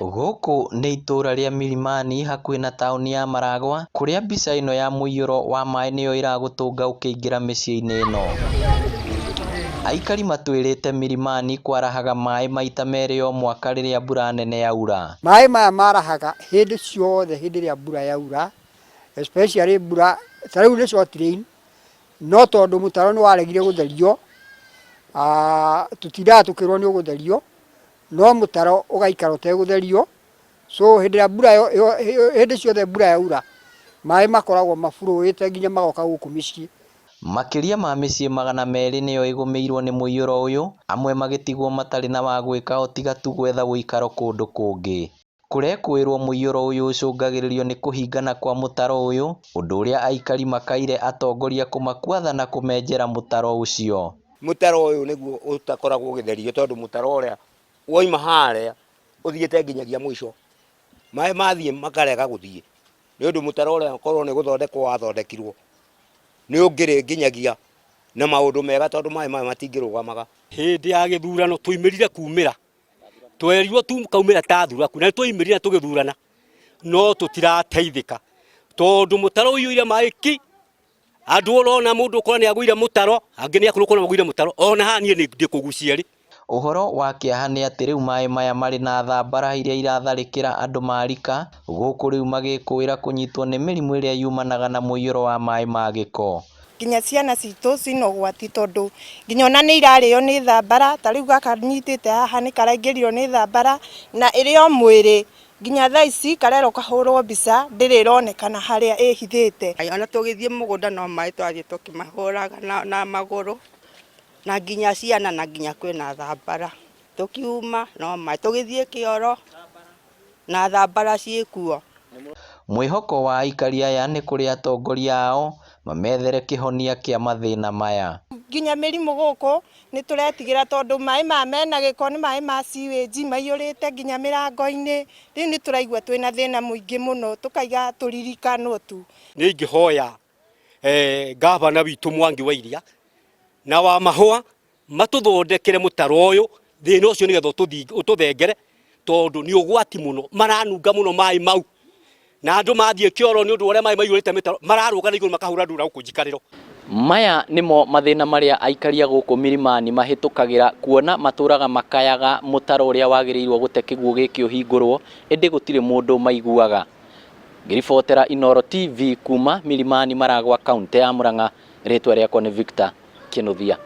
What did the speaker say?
Gũkũ nĩ itũra rĩa Milimani hakuhĩ na taũni ya Maragwa kũrĩa mbica ĩno ya mũiyũro wa maĩ nĩyo ĩragũtũnga ũkĩingĩra mĩciĩ-inĩ ĩno. Aikari matwĩrĩte Milimani kwarahaga maĩ maita merĩ o mwaka rĩrĩa mbura nene yaura. Maĩ maya marahaga hĩndĩ ciothe hĩndĩ ĩrĩa mbura yaura, especially mbura ta rĩu nĩ short rain, no tondũ mũtaro nĩ waregire gũtherio, tũtindaga tũkĩrwo nĩ ũgũtherio, no mũtaro ũgaikara ũtegũtherio, so hĩndĩ ĩrĩa mbura hĩndĩ ciothe mbura yaura, maĩ makoragwo mabũrũĩte nginya magoka gũkũ mĩciĩ. Makĩria ma mĩciĩ 200 nĩyo ĩgũmĩirwo nĩ mũiyũro ũyũ, amwe magĩtigwo matarĩ na wa gwĩka o tiga tu gwetha ũikaro kũndũ kũngĩ. Kũrekũĩrwo mũiyũro ũyũ ũcũngagĩrĩrio nĩ kũhingana kwa mũtaro ũyũ, ũndũ ũrĩa aikari makaire atongoria kũmakuatha na kũmenjera mũtaro ũcio. Mũtaro ũyũ nĩguo ũtakoragwo ũgĩtherio tondũ mũtaro ũrĩa woima harĩa ũthiĩte nginyagia mũico, maĩ mathiĩ makarega gũthiĩ nĩ ũndũ mũtaro ũrĩa korwo nĩ gũthondekwo wathondekirwo nĩ ũngĩrĩ nginyagia na maũndũ mega tondũ maĩ maya matingĩrũgamaga. Hĩndĩ ya gĩthurano twaumĩrire kumĩra twerirwo tukaumĩra ta thuraku na nĩtwaumĩrire na tũgĩthurana no tũtirateithĩka tondũ mũtaro ũiyũire maĩ ki andũ ũrona mũndũ ũkora nĩ agũire mũtaro angĩ nĩ akũrũ ũkona magũire mũtaro ona haha niĩ ndĩ kũgucia rĩ. Ũhoro wa kĩeha nĩ atĩ rĩu maĩ maya marĩ na thambara iria iratharĩkĩra andũ marika gũkũ rĩu magĩkũĩra kũnyitwo nĩ mĩrimũ ĩrĩa yumanaga na mũiyũro wa maĩ ma gĩko. Nginya ciana citũ cina ũgwati tondũ nginya ona nĩ irarĩo nĩ thambara, ta rĩu gaka nyitĩte haha nĩ karaingĩrirwo nĩ thambara na ĩrĩ o mwĩrĩ, nginya thaa ici karerwo kahũrwo mbica ndĩrĩ ĩronekana harĩa ĩhithĩte. Ona tũgĩthiĩ mũgũnda no maĩ twathiĩ tũkĩmahũraga na magũrũ na nginya ciana na nginya kwĩna thambara, tũkiuma no maĩ, tũgĩthiĩ kĩoro na thambara ciĩkuo. Mwĩhoko wa aikari aya nĩ kũrĩ atongoria ao mamethere kĩhonia kĩa mathĩna maya. Nginya mĩrimũ gũkũ nĩ tũretigĩra tondũ maĩ maya mena gĩko nĩ maĩ ma sewage maiyũrĩte nginya mĩrango-inĩ, rĩu nĩ tũraigua twĩna thĩna mũingĩ mũno tũkaiga tũririkanwo tu. Nĩ ingĩhoya ngavana witũ Mwangi wa Iria na wa Mahũa matũthondekere mũtaro ũyũ thĩna ũcio nĩgetha ũtũthengere tondũ nĩ ũgwati mũno maranunga mũno maĩ mau na andũ mathiĩ kĩoro nĩ ũndũ wa ũrĩa maĩ maiyũrĩte mĩtaro mararũga na igũrũ makahũra ndura gũkũ njikarĩro. Maya nĩmo mathĩna marĩa aikari a gũkũ Milimani mahĩtũkagĩra kuona matũraga makayaga mũtaro ũrĩa wagĩrĩirwo gũte kĩguũ gĩkĩ ũhingũrwo ĩndĩ gũtirĩ mũndũ maiguaga. Ngĩribotera Inooro TV kuma Milimani Maragwa kauntĩ ya Murang'a, rĩtwa rĩakwa nĩ Victor Kĩnuthia.